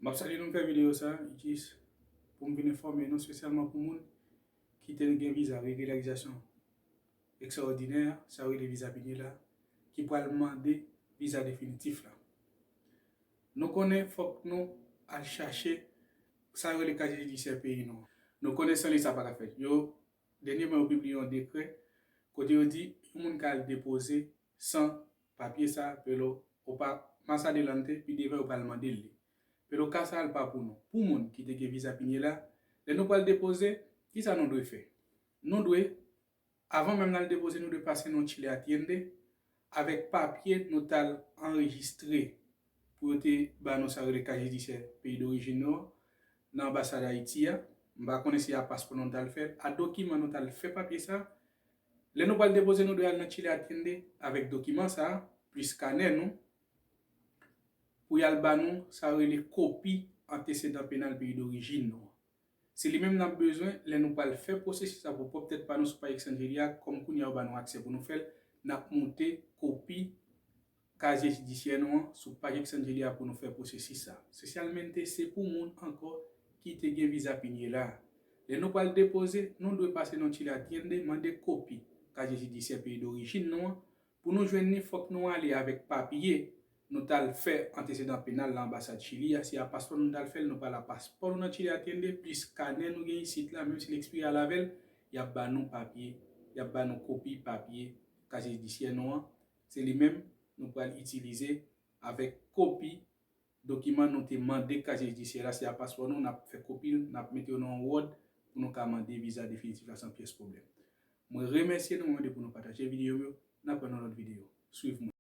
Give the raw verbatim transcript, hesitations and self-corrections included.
M ap salye nou, m fè videyo sa jis pou m vin enfòme nou, espesyalman pou moun ki te gen viza regularizasyon ekstraòdinè, sa yo rele viza pinye la, ki pral mande viza definitif la. Nou konnen fòk nou al chache sa yo rele kaziye jidisyè peyi nou an. Nou konnen san li sa pa ka fèt. Yo, dènyèman yo pibliye yon dekrè kote yo di yon moun ka al depoze san papye sa, pero o pa más adelante, pi devan yo pral mande l li. Pero ka sa a pa pou nou. Pou moun ki te gen viza pinye la, lè nou pral depoze, kisa nou dwe fè? Nou dwe, avan menm n al depoze, nou dwe pase nan Chile Atiende avèk papye nou t al anrejistre pou yo te ba nou sa yo rele kaziye jidisyè peyi dorijin nou an, nan anbasad Ayiti a. M pa konnen si a paspò nou t al fè l, a dokiman nou t al fè papye sa. Lè nou pral depoze, nou dwe al nan Chile Atiende avèk dokiman sa a, plis kanè nou, pou y al ba nou sa yo rele kopi antesedan penal peyi dorijin nou an. Se li menm n ap bezwen lè nou pral fè pwosesis sa pou pwòp tèt pa nou sou paj Exangeli a, kòm kounye a yo ba nou aksè pou nou fè l, n ap moute kopi kaziye jidisyè nou an sou paj Exangeli a pou nou fè pwosesis sa. Socialmente se pou moun ankò ki te gen viza pinye la. Lè nou pral depoze, nou dwe pase nan Chile Atiende, mande kopi kaziye jidisyè peyi dorijin nou an. Pou nou jwenn li, fòk nou ale avèk papye nou t al fè antesedan penal nan anbasad Chili a. Si a paspò nou t al fè l, nou pral a paspò nou nan Chile Atiende, plis kanè nou gen isit la, menm si l ekspire al avè l, y ap ba nou papye, y ap ba nou kopi papye kaziye jidisyè nou an. Se li menm nou pral itilize avèk kopi dokiman nou te mande kaziye jidisyè la. Si a paspò nou, n ap fè kopi l, n ap mete yo nan yon wòd pou nou ka mande viza definitif la san pyès pwoblèm. Mwen remèsye nou, mwen mande pou nou pataje videyo m yo, n ap wè nan lòt videyo. Swiv mwen.